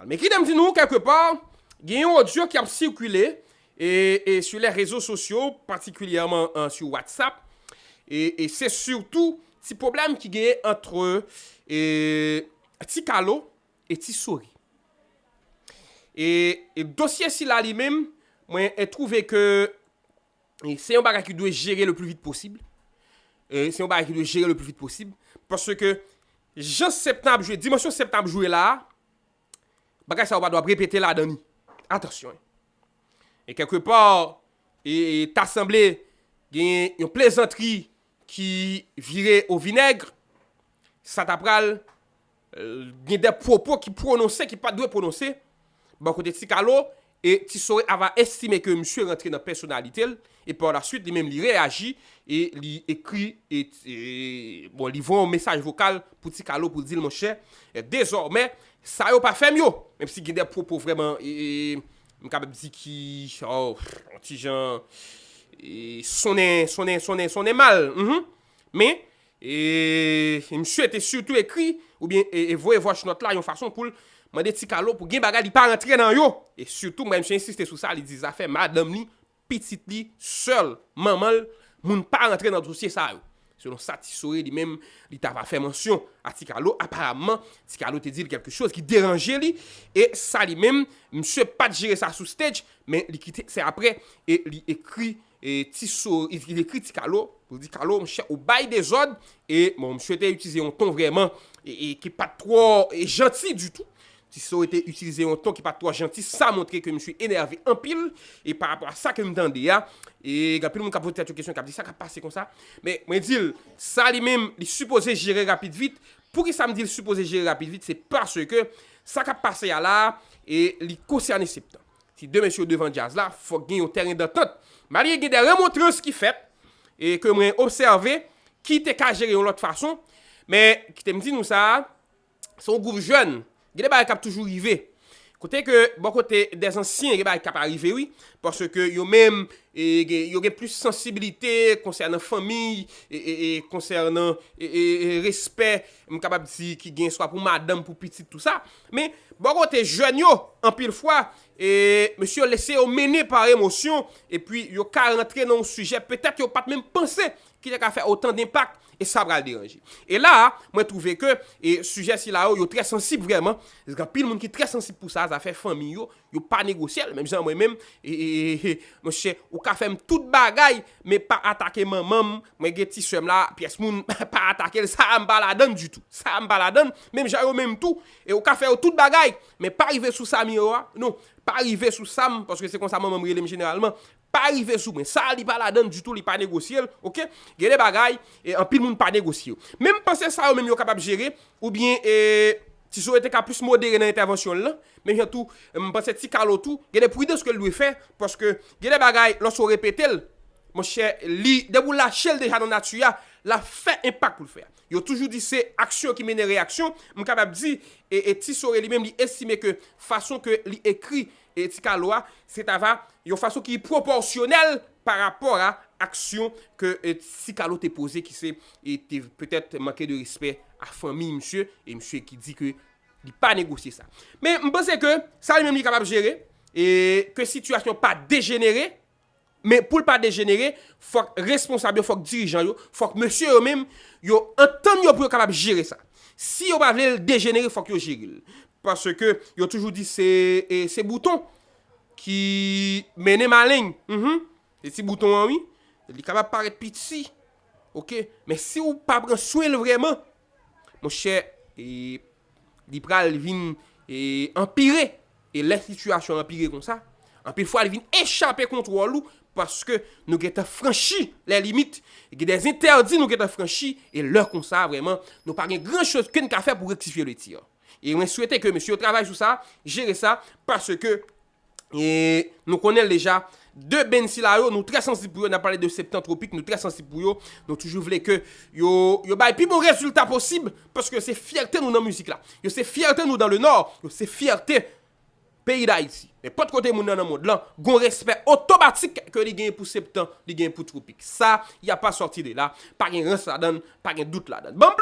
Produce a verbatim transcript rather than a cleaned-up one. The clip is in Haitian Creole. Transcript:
Men kite m di nou, kèlkepa, gen yon odyo ki ap sikile e, e sou lè rezo sosyo, patikilyèman an, sou WhatsApp. E, e se sitou ti pwoblèm ki genyen ant e, Ti Kalo e Ti Sore. E, e dosye sila li menm, mwen e twouve ke e se yon bagay ki dwe jere le pli vit posib. E se yon bagay ki dwe jere le pli vit posib. Paske jan Septan ap jwe, dimansyon Septan ap jwe la a, bagay sa yo pa dwe ap repete ladan li. Atansyon. E kèlkepa, e, e ta sanble gen yon plezantri ki vire o vinèg, sa ta pral, e, gen de pwopo ki pwononse, ki pa t dwe pwononse, bò kote Ti Kalo, e Ti Sore ava estime ke misye rantre nan pèsonalite l, e pa la swit, li menm li reyaji, e li ekri, e, e, bon, li voye yon mesaj vokal pou Ti Kalo pou l di l, monchè, e, dezòmè, sa yo pa fè m yo. Menm si gen de pwopo vrèman, e, e, m kapab di ki, oh, yon ti jan, e, sonnen, sonnen, sonnen, sonnen mal. Mhm. Men, e, misye te sitou ekri, oubyen, e, e voye voice note la yon fason pou l mande Ti Kalo pou gen bagay li pa rantre nan yo. E sitou, mwen, misye ensiste sou sa, li di zafè madanm li, pitit li, sè l, manman l, moun pa rantre nan dosye sa yo. Selon sa Ti Sore li menm, li t ava fè mansyon a Ti Kalo, aparamman, Ti Kalo te di l kèlke choz ki deranje li, e sa li menm, misye pa t jere sa sou stage, men li kite, se apre, e li ekri, e Ti So-, li ekri Ti Kalo, pou l di, Kalo, monchè, ou bay dezòd, e, bon, misye te itilize yon ton vrèman, e, e ki pa t twò, e, janti ditou. Ti Sore te itilize yon ton ki pa t twò janti, sa montre ke misye enève anpil, e pa rapò a sa ke m tande a, e gen anpil moun k ap poze tèt yo kesyon, k ap di, sa k ap pase konsa? Men, mwen di l, sa li menm, li sipoze jere rapid vit. Poukisa m di l sipoze jere rapid vit? Se paske sa k ap pase a la, e li konsène Septan. Si de mesye yo devan djaz la, fòk gen yon tèren dantant. Malgre gen de remontrans ki fèt, e ke mwen obsève, ki te ka jere yon lòt fason, men kite m di nou sa, se yon gwoup jèn. Gen de bagay k ap toujou rive. Kote ke, bò kote dèzansyen, gen bagay k ap rive, wi. Paske yo menm, e, gen, yo gen plis sansibilite konsènan fanmi, e, e, e, konsènan, e, e, e, respè, m kapab di, ki gen swa pou madanm, pou pitit, tou sa. Men, bò kote jèn yo, anpil fwa, e, mesye yo lese yo mennen pa emosyon, epi yo ka rantre nan yon sijè, petèt yo pa t menm panse ki te ka fè otan denpak, e sa pral deranje. E la a, mwen twouve ke, e, sijè sila yo, yo trè sansib vrèman. Gen anpil moun ki trè sansib pou sa, zafè fanmi yo, yo pa negosye l. Menm jan mwen menm, e, e, e, e, monchè, ou ka fè m tout bagay, men pa atake manman m, mwen gen ti sè m la, pyès moun, pa atake l, sa a m pa ladan l ditou. Sa a m pa ladan l, menm jan yo menm tou, e ou ka fè yo tout bagay, men pa rive sou Samiro a, non, pa rive sou Sam, paske se konsa manman m rele m jeneralman, pa rive sou mwen. Sa a, li pa ladan l ditou, li pa negosye l, oke? Gen de bagay, e anpil moun pa negosye yo. Men m panse sa yo menm yo kapab jere, oubyen, e, Ti Sore te ka plis modere nan entèvansyon l lan, menm jan tou, m panse Ti Kalo tou, gen de pridans ke l dwe fè, paske gen de bagay, lòske w repete l, monchè, li, depi w lache l deja nan nati a, l ap fè enpak pou l fè a. Yo toujou di se aksyon ki mennen reyaksyon, m kapab di, e, e Ti Sore li menm, li estime ke fason ke li ekri, e, Ti Kalo a, se ta va yon fason ki pwopòsyonèl pa rapò a aksyon ke, e, Ti Kalo te poze, ki se, e, te petèt manke de respè a fanmi misye, e misye ki di ke li pa negosye sa. Men, m panse ke sa li menm li kapab jere, e ke sitiyasyon pa dejenere, men pou l pa dejenere, fòk responsab yo, fòk dirijan yo, fòk mesye yo menm, yo antann yo pou yo kapab jere sa. Si yo pa vle l dejenere, fòk yo jere l. Paske yo toujou di se, e, se bouton ki mennen maleng. Mhm. Se ti bouton an, wi. Li kapab parèt piti. Oke? Men si w pa pran swen l vrèman, monchè, e, li pral vin, e, anpire. E lè sitiyasyon anpire konsa, anpil fwa li vin echape kontwòl ou paske nou gentan franchi lè limit. Gen de entèdi nou gentan franchi e lè konsa, vrèman, nou pa gen gran choz ke n ka fè pou rektifye le tir. E mwen swete ke mesye yo travay sou sa, jere sa, paske, e, nou konnen l deja, de band sila yo, nou trè sansib pou yo, n ap pale de Septan Tropik, nou trè sansib pou yo, nou toujou vle ke yo, yo bay pi bon rezilta posib, paske se fyète nou nan mizik la. Yo se fyète nou dans le Nord, yo se fyète peyi Dayiti. Nenpòt kote moun nan nan mond lan, gon respè otomatik ke li genyen pou Septan, li genyen pou Tropik. Sa, y a pa sòti de la, pa gen rans ladan l, pa gen dout ladan l. Ban m plis